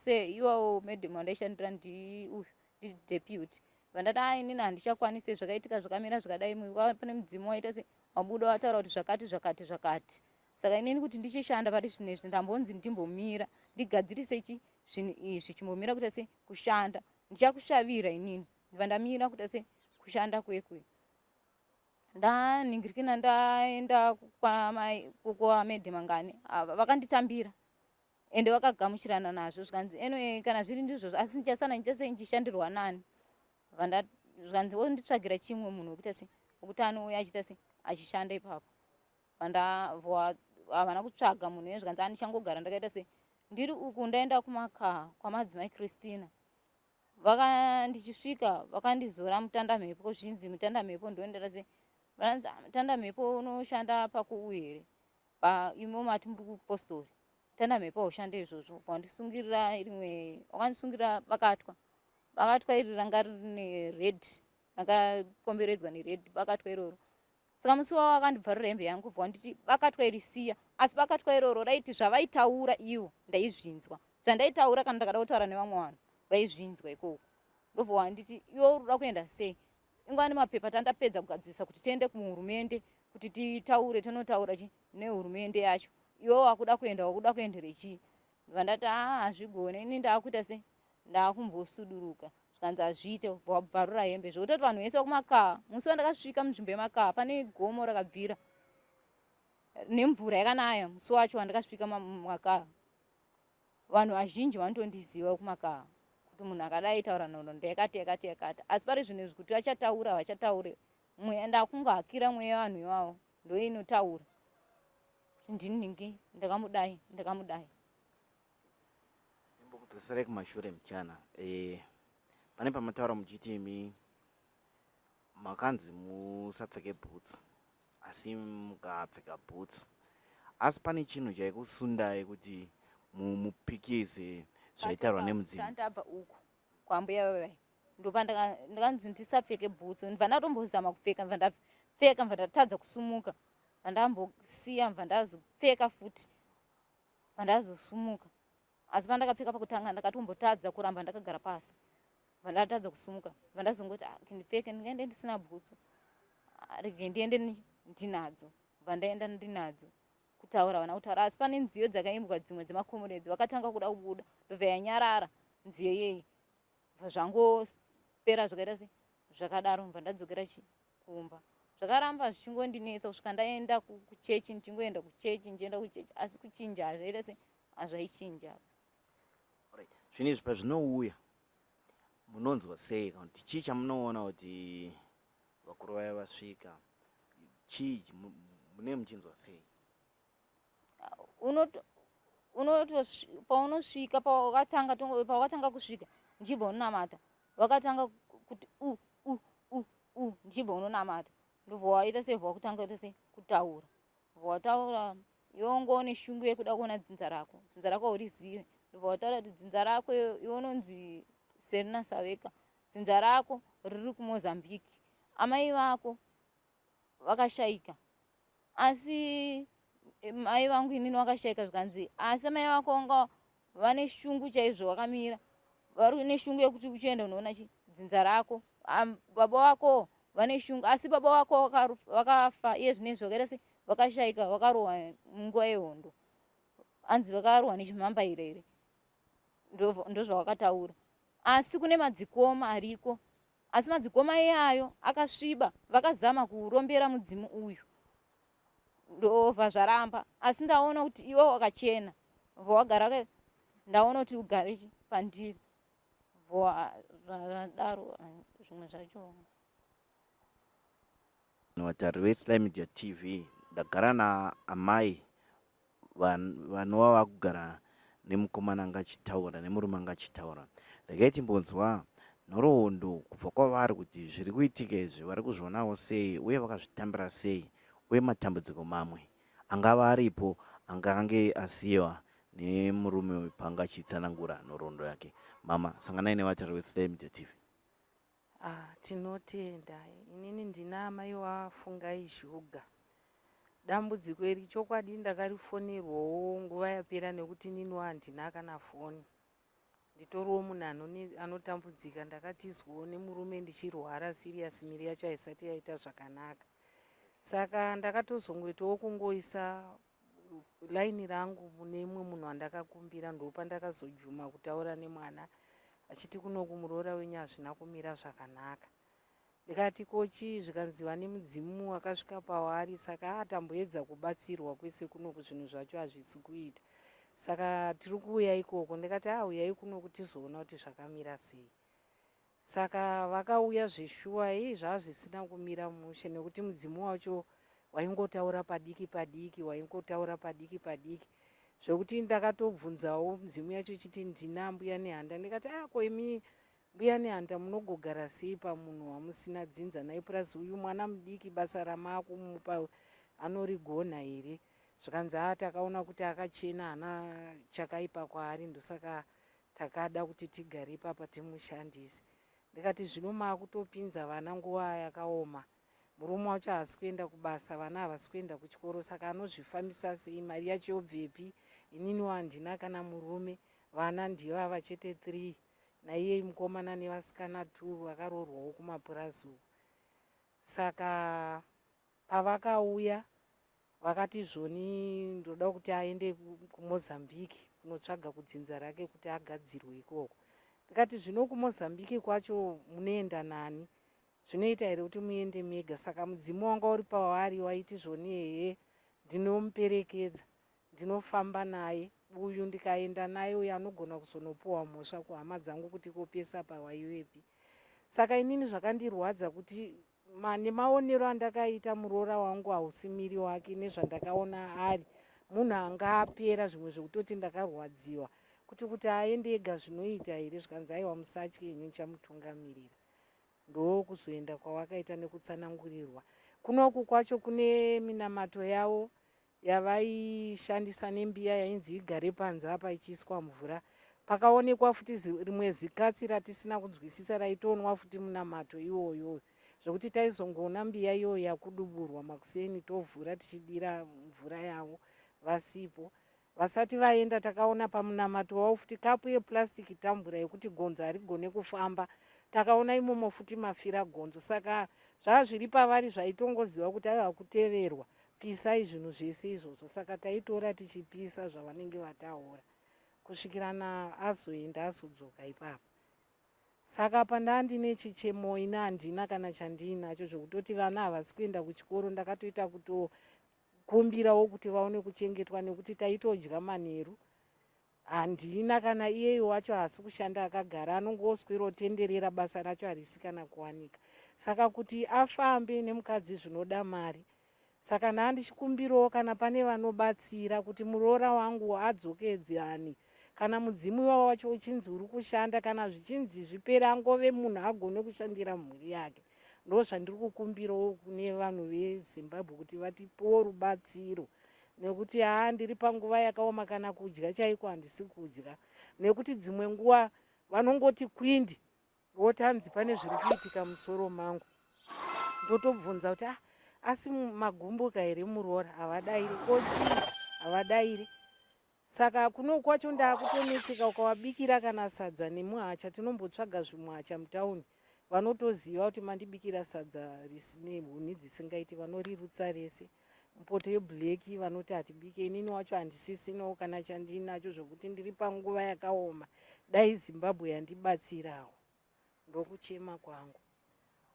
se iwawo madam wandaishandira ndi uyu ndideputy." Ndibva ndati, "Ah, inini handichakwanisi, zvakaitika zvakamira zvakadai. Pane mudzimu waita se wabuda, wataura kuti zvakati zvakati zvakati. Saka inini kuti ndichishanda pari zvinhu izvi, ndambonzi ndimbomira ndigadzirise chi zvinhu izvi, chimbomira kuita se kushanda, ndichakushavira inini." Ndibva ndamira kuita se kushanda kwekwe. Ndanhingirikina, ndaenda kwamadam Mangani. Ava vakanditambira ende vakagamuchirana nazvo. Zvikanzi, "Anyway, kana zviri ndizvozvo, asi ndichasana ndichasei ndichishandirwa nani?" Zvikanzi, "Wonditsvagira chimwe munhu wekuita se wekuti anouya achiita se achishanda ipapo." Havana kutsvaga munhu iye. Zvikanzi, "Andichangogara ndakaita se ndiri uku." Ndaenda kumakaha kwamadzimai Christina. Ndichisvika, vakandizora mutandamhepo. Zvinzi mutandamhepo ndondaita se vananzi, "Ah, mutandamhepo unoshanda pakuU here? Imo mati muri kupostori, mutandamhepo haushande izvozvo." Wandisungirira rimwe, wakandisungirira bakatwa. Bakatwa iri ranga rine red, rakakomberedzwa nered, bakatwa iroro. Saka musi wavo wakandibvarura hembe yangu, bva wanditi, "Bakatwa iri siya." Asi bakatwa iroro raiti zvavaitaura ivo ndaizvinzwa, zvandaitaura kana ndakada kutaura nevamwe vanhu vaizvinzwa ikoko. Ndobva wanditi, "Iwe uri kuda kuenda sei? Ingova nemapepa tandapedza kugadzirisa kuti tiende kuhurumende, kuti titaure, tinotaura chi nehurumende yacho. Iwe wakuda kuenda, wakuda kuendere chii?" Ndibva ndati, "Aa, hazvigone, ini ndaakuita se ndaakumbosuduruka." Zvikanzi, "Hazviite." Bva wabvarura hembe, zvekutoti vanhu vese vakumakaha. Musi wandakasvika munzvimbo yemakaha, pane gomo rakabvira nemvura yakanaya. Musi wacho wandakasvika mumakaha, vanhu vazhinji vanotondiziva kumakaha kuti munhu akadai taura nhoroondo yakati yakati yakati. Asi pari zvinhu izvi, kuti vachataura vachataure, mweya ndakungohakira mweya vanhu ivavo ndoinotaura kuti ndini nhingi, ndakamudai, ndakamudai. Simbokudzoserai kumashure muchana. Pane pamataura muchiti imi makanzi musapfeke bhutsu, asi mukapfeka bhutsu. Asi pane chinhu chaikusundai kuti mupikise zvaitaurwa nemudzimu? Tandabva uku kwambuya vavai, ndopa ndakanzi ndisapfeke bhutsu. Ndibva ndatombozama kupfeka, ndibva ndapfeka, ndibva ndatadza kusumuka. Vandambosiya bva ndazopfeka futi vandazosumuka asi pandakapfeka pakutanga ndakatombotadza kuramba ndakagara pasi vandatadza kusumuka vandazongoti ah, ndipfeke ndingaende ndisina bhutsu ah, rege ndiende ndinadzo vandaenda ndinadzo kutaura vana kutaura asi pane nziyo dzakaimbwa dzimwe dzemakomuredzi vakatanga kuda kubuda ndobva yanyarara nziyo iyeyi bva zvangopera zvakaita se zvakadaro bva ndadzokera chi kumba zvakaramba zvichingondinetsa kusvika ndaenda kuchechi ndichingoenda kuchechi ndichienda kuchechi asi kuchinja hazvaita se hazvaichinja zvinhu izvi pazvinouya munonzwa sei kana kuti chii chamunoona kuti vakuru vaya vasvika chii mune muchinzwa sei Paunosvika pawakatanga pawakatanga kusvika ndichibva unonamata wakatanga kuti u u u u ndichibva unonamata ndobva waita sei wakutanga kuita sei kutaura bva wataura iwe wanga une shungu yekuda kuona dzinza rako dzinza rako haurizive ndobva wataura kuti dzinza rako iwe unonzi Serina Saveka dzinza rako riri kuMozambique amai vako vakashaika asi mai vangu inini vakashaika zvikanzi asi mai vako vanga vane shungu chaizvo vakamira vari neshungu yekuti uchienda unoona chi dzinza rako baba vako vane shungu asi baba vako vakafa iye zvinezvi vakaita se vakashaika vakarohwa munguva yehondo hanzi vakarohwa nechimhambaira here ndozvavakataura asi kune madzikoma ariko asi madzikoma iyayo akasviba vakazama kurombera mudzimu uyu ndobva zvaramba asi ndaona kuti iwe wakachena vowagara ndaona kuti ugare pandiri zvadaro zvimwe zvacho Vatariri veSly Media TV, ndagara naamai vanova vakugara nemukomana anga achitaura nemurume anga achitaura. Regai timbonzwa nhoroondo kubva kwavari kuti zviri kuitika izvi vari kuzvionawo sei uye vakazvitambira sei uye matambudziko mamwe angava aripo angange asiyiwa nemurume uyu paanga achitsanangura nhoroondo yake. Mama, sanganai nevatariri veSly Media TV. Ah, tinotenda. Inini ndina amai waFungai Zhuga. Dambudziko iri chokwadi ndakarifonerwawo nguva yapera nekuti ininiwo handina kana foni. Nditoriwo munhu anotambudzika ndakatizwawo nemurume ndichirwara serious miri yacho haisati yaita zvakanaka. Saka ndakatozongoitawo kungoisa line rangu mune imwe munhu wandakakumbira ndopandakazojuma kutaura nemwana achiti kunoku muroora wenyu hazvina kumira zvakanaka. Ndikati ko chii zvikanzi vane mudzimu wakasvika pawaari saka aa tamboedza kubatsirwa kwese kunoku zvinhu zvacho hazvisi kuita saka tiri kuuya ikoko ndikati aa uyai kunoku tizoona kuti zvakamira sei. Saka vakauya zveshuwa hii zvazvisina kumira mushe nekuti mudzimu wacho waingotaura padiki padiki waingotaura padiki padiki zvekuti ndakatobvunzawo mudzimu yacho ichiti ndina ambuya nehanda ndikati ah ko imi Mbuya Nehanda munogogara sei pamunhu wamusina dzinza naye plus uyu mwana mudiki basa ramakumupa anorigona here zvikanzi haa takaona kuti akachena haana chakaipa kwaari ndosaka takada kuti tigare ipapa timushandise ndikati zvino makutopinza vana nguva yakaoma murume wacho haasi kuenda kubasa vana havasi kuenda kuchikoro saka anozvifambisa sei mari yacho yobvepi ininiwo handina kana murume vana ndivava chete 3 Naiyeyu mukomana nevasikana two vakaroorwawo kumapurazi uku. Saka pavakauya vakati zvoni ndoda kuti aende kuMozambique kunotsvaga kudzinza rake kuti agadzirwe ikoko. Ndikati zvino kuMozambique kwacho munoenda nani? Zvinoita here kuti muende mega? Saka mudzimu wanga uri pawaari waiti zvoni ehe ndinomuperekedza. Ndinofamba naye uyu ndikaenda naye uyu anogona kuzonopuhwa mhosva kuhama dzangu kuti ko pese apa waivepi. Saka inini zvakandirwadza kuti nemaonero andakaita muroora wangu hausi miri wake nezvandakaona ari munhu anga apera zvimwe zvekutoti ndakarwadziwa kuti kuti aende ega zvinoita here zvikanzi aiwa musatye henyu ndichamutungamirira. Ndokuzoenda kwawakaita nekutsanangurirwa. Kunoku kwacho kune minamato yavo yavaishandisa nembiya yainzi igare panze apa ichiiswa mvura. Pakaonekwa futi rimwe zikatsi ratisina kunzwisisa raitonwa futi munamato iwoyo. Zvekuti taizongoona mbiya iyoyo yakuduburwa makuseni tovhura tichidira mvura yavo vasipo. Vasati vaenda takaona pamunamato wavo futi kapu yeplastic tambura yekuti gonzo harigone kufamba. Takaona imomo futi mafira gonzo. Saka zvazviri pavari zvaitongoziva kuti aiwa kuteverwa pisai zvinhu zvese izvozvo. Saka taitora tichipisa zvavanenge vataura kusvikira na azoenda azodzoka ipapo. Saka apa ndandine chichemo ini handina kana chandiinacho zvekutoti vana havasi kuenda kuchikoro ndakatoita kuto kumbirawo kuti vaone kuchengetwa nekuti taitodya manheru handina kana iyeyo wacho haasi kushanda akagara anongoswerotenderera basa racho harisi kana kuwanika saka kuti afambe nemukadzi zvinoda mari saka ndaa ndichikumbirawo kana pane vanobatsira kuti muroora wangu adzokedzani kana mudzimu iwawo wacho uchinzi uri kushanda kana zvichinzi zvipere angove munhu agone kushandira mhuri yake Ndozvandiri kukumbirawo kune vanhu veZimbabwe kuti vatipewo rubatsiro nekuti haa ndiri panguva yakaoma kana kudya chaiko handisi kudya nekuti dzimwe nguva vanongoti kwindi voti hanzi pane zviri kuitika musoro mangu ndotobvunza kuti ah, asi magumbuka here muroora havadairi kochii havadairi Saka kuno kwacho ndakutonetseka ukawabikira kana sadza nemuhacha tinombotsvaga zvimuhacha mutown vanotoziva kuti mandibikira sadza risine huni dzisingaiti vanorirutsa rese mupoto yeblack vanoti hatibike inini wacho handisisinawo kana chandiinacho zvekuti ndiri panguva yakaoma dai Zimbabwe yandibatsirawo ndokuchema kwangu.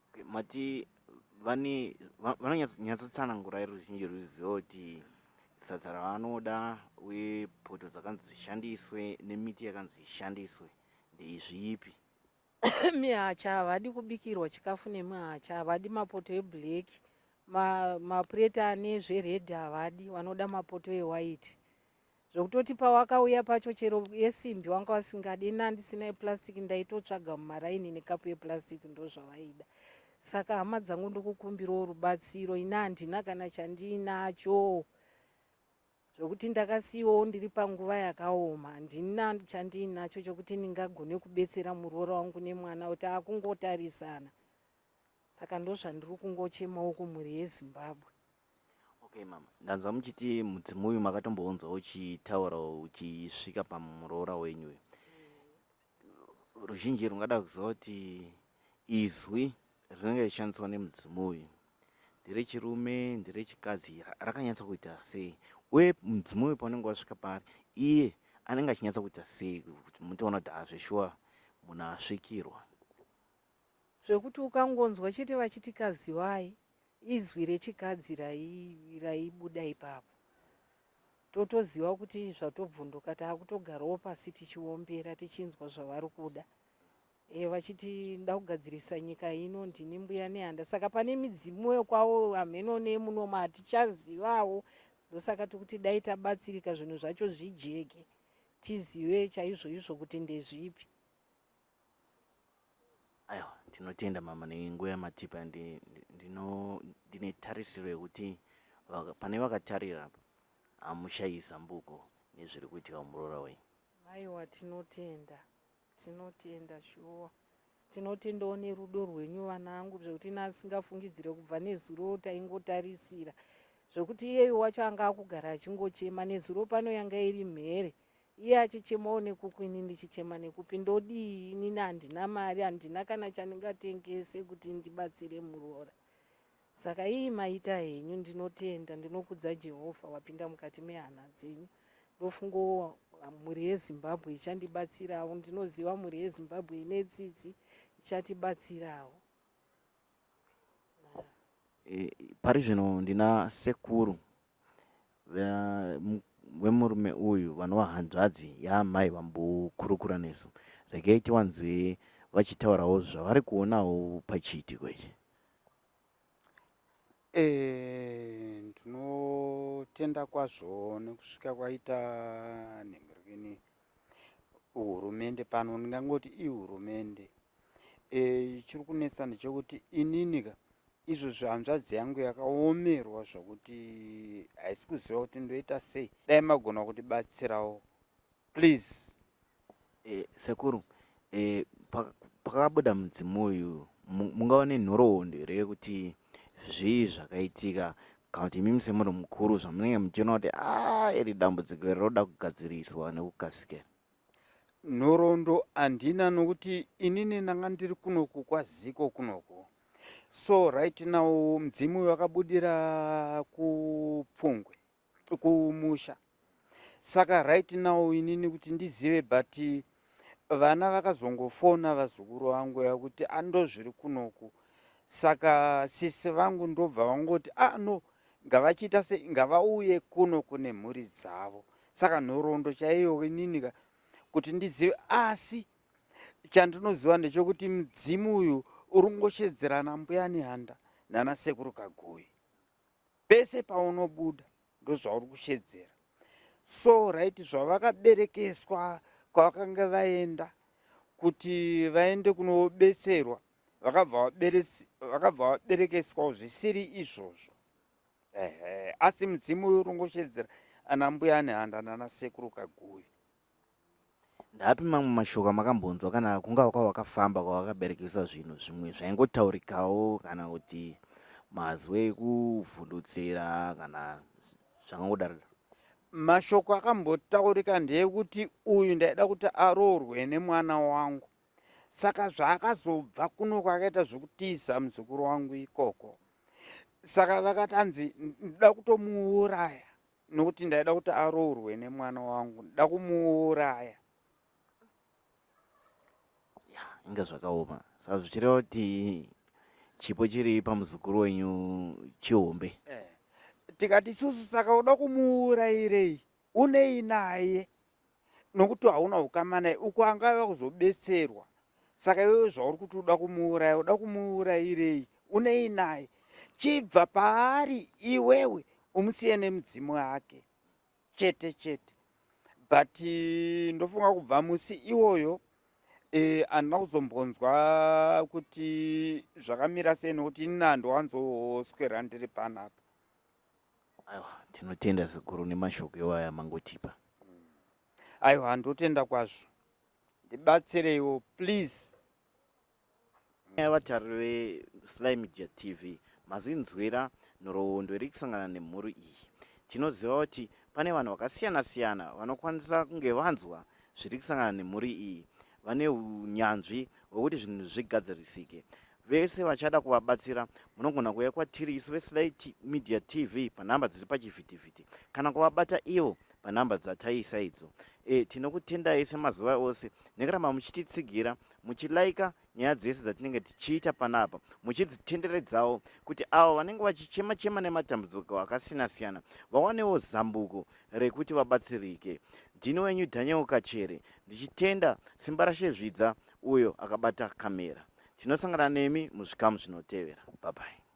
Okay, mati vane vanonyatsotsanangura ruzhinji ruzive kuti sadza ravanoda uye poto dzakanzi dzishandiswe nemiti yakanzi ishandiswe ndeizvipi? Mihacha havadi kubikirwa chikafu nemihacha, havadi mapoto eblack, mapureti ane zvered havadi, vanoda mapoto ewhite. Zvekutoti pawakauya pacho chero yesimbi wanga wasingadi ini andisina yeplastic ndaitotsvaga mumaraini nekapu yeplastic ndozvavaida saka hama dzangu ndokukumbirawo rubatsiro ini handina kana chandiinacho zvekuti ndakasiiwawo ndiri panguva yakaoma handina chandiinacho chekuti ndingagone kubetsera muroora wangu nemwana kuti akungotarisana saka ndozvandiri kungochemawo kumhuri yezimbabwe Okay mama, ndanzwa muchiti mudzimu uyu makatombounzwa uchitaura uchisvika pamuroora wenyu uyu. Ruzhinji rungada kuziva kuti izwi rinenge richishandiswa nemudzimu uyu nderechirume nderechikadzi rakanyatsa kuita sei uye mudzimu uyu paunenge wasvika paari iye anenge achinyatsa kuita sei kuti mutoona kuti hazveshuwa munhu asvikirwa. Zvekuti ukangonzwa chete vachiti kaziwai izwi rechikadzi raibuda ipapo totoziva kuti zvatobvunduka taakutogarawo pasi tichiombera tichinzwa zvavari kuda e, vachiti nda kugadzirisa nyika ino ndini mbuya nehanda saka pane midzimu yekwavo hameno nemunomo hatichazivawo ndosaka tikuti dai tabatsirika zvinhu zvacho zvijeke tizive chaizvoizvo kuti ndezvipi Aiwa, tinotenda mama nenguva yamatipa. Ndine tarisiro yekuti pane vakatarira apa hamushayi zambuko nezviri kuitika kumuroora wenyu. Aiwa, tinotenda, tinotenda shuwa. Tinotendawo nerudo rwenyu vanangu zvekuti ini asingafungidzire kubva nezuro taingotarisira zvekuti iyeyu wacho anga akugara achingochema nezuro pano yanga iri mhere Iye achichemawo nekuku ini ndichichema nekupi ndodii inini handina mari handina kana chandingatengese kuti ndibatsire muroora saka ii maita henyu ndinotenda ndinokudza Jehovha wapinda mukati mehana dzenyu ndofungowo mhuri yeZimbabwe ichandibatsirawo ndinoziva mhuri yeZimbabwe ine tsitsi ichatibatsirawo. E, pari zvino ndina sekuru vemurume uyu vanova hanzvadzi yaamai vambokurukura nesu. Regai tiwanzwe vachitaurawo zvavari kuonawo pachiitiko ichi. Eh, ndinotenda kwazvo nekusvika kwaita nhemurikini hurumende pano ndingangoti ihurumende e, chiri kunetsa ndechekuti inini ka izvozvi hanzvadzi yangu yakaomerwa zvokuti haisi kuziva kuti ndoita sei dai magona kutibatsirawo please e, sekuru e, pakabuda mudzimu uyu Mungava nenhoroondo here yekuti zvii zvakaitika kana kuti imimi semunhu mukuru zvamunenge muchiona kuti a iri dambudziko iri roda kugadziriswa nekukasika? Nhoroondo handina nokuti inini ndanga ndiri kunoku kwaZiko kunoku. So right now mudzimu uyu wakabudira kuPfungwe kumusha. Saka right now inini kuti ndizive but vana vakazongofona vazukuru vangu yakuti andozviri kunoku. Saka sisi vangu ndobva vangoti ah no ngavachiita sei ngavauye kuno kune mhuri dzavo. Saka nhoroondo chaiyo inini ka kuti ndizive asi chandinoziva ndechekuti mudzimu uyu uri kungoshedzera nambuya Nehanda nana sekuru Kaguvi. Pese paunobuda ndozvauri kushedzera. So right zvavakaberekeswa kwavakanga vaenda kuti vaende kunobetserwa vakabva vaberekeswawo zvisiri izvozvo. Ehe, asi mudzimu uyu uri kungoshedzera ana mbuya Nehanda nana sekuru Kaguvi. Ndaapi mamwe mashoko amakambonzwa kana kungava kwavakafamba kwavakaberekesa zvinhu zvimwe zvaingotaurikawo kana kuti mazwi ekuvhundutsira kana zvakangodaro? Mashoko akambotaurika ndeyekuti uyu ndaida kuti aroorwe nemwana wangu saka zvaakazobva kuno kwakaita zvekutiza muzukuru wangu ikoko saka vakati anzi ndoda kutomuuraya nokuti ndaida kuti aroorwe nemwana wangu ndoda kumuuraya. Ya inga zvakaoma saka zvichireva kuti chipo chiri pamuzukuru wenyu chihombe. Eh, tikati isusu saka uda kumuurayirei unei naye nokuti hauna ukama naye uko angava kuzobetserwa saka iwewe zvauri kuti uda kumuuraya uda kumuurayirei unei naye chibva paari iwewe umusiye nemudzimu ake chete chete but ndofunga kubva musi iwoyo handina kuzombonzwa kuti zvakamira sei nokuti ini handiwanzoswera ndiri panapa. Aiwa tinotenda sekuru nemashoko iwaya mangotipa. Aiwa ndotenda kwazvo ndibatsireiwo please. Vatariri veSly Media TV mazinzwira nhoroondo iri kusangana nemhuri iyi. Tinoziva kuti pane vanhu vakasiyana siyana vanokwanisa kunge vanzwa zviri kusangana nemhuri iyi vane unyanzvi hwekuti zvinhu zvigadzirisike. Vese vachada kuvabatsira munogona kuuya kwatiri isu veSly Media TV panhamba dziri pachivhitivhiti kana kuvabata ivo panhamba dzataisa idzo. E, tinokutendai semazuva ose nekuramba muchititsigira muchilaika nyaya dzese dzatinenge tichiita panapa muchidzitenderedzawo kuti avo vanenge vachichema chema nematambudziko akasiyana siyana vawanewo zambuko rekuti vabatsirike. Ndini wenyu Daniel Kachere ndichitenda Simbarashe Zvidza uyo akabata kamera. Tinosangana nemi muzvikamu zvinotevera. Bye bye.